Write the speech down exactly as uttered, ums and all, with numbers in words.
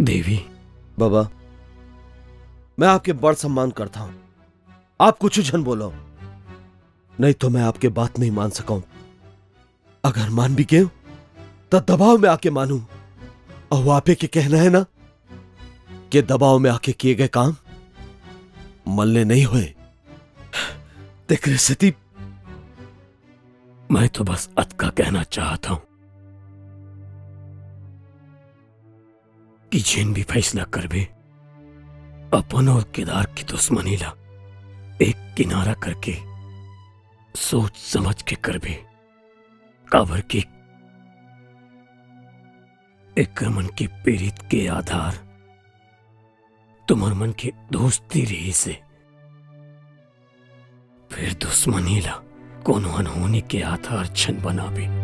देवी। बाबा, मैं आपके बड़ सम्मान करता हूं। आप कुछ झन बोलो, नहीं तो मैं आपके बात नहीं मान सकूं। अगर मान भी गए, तो दबाव में आके मानू। और आपे के कहना है ना कि दबाव में आके किए गए काम मल्ले नहीं हुए। तेकरे सेती मैं तो बस अतका कहना चाहता हूं कि जेन भी फैसला करबे, अपन और केदार की दुश्मनी ला एक किनारा करके सोच समझ के करबे, काबर कि एकर मन के पीड़ित के आधार तुम्हर मन के दोस्ती रहिस हे। फिर दुश्मनी ला कोनो अनहोनी के आधार झन बनाबे।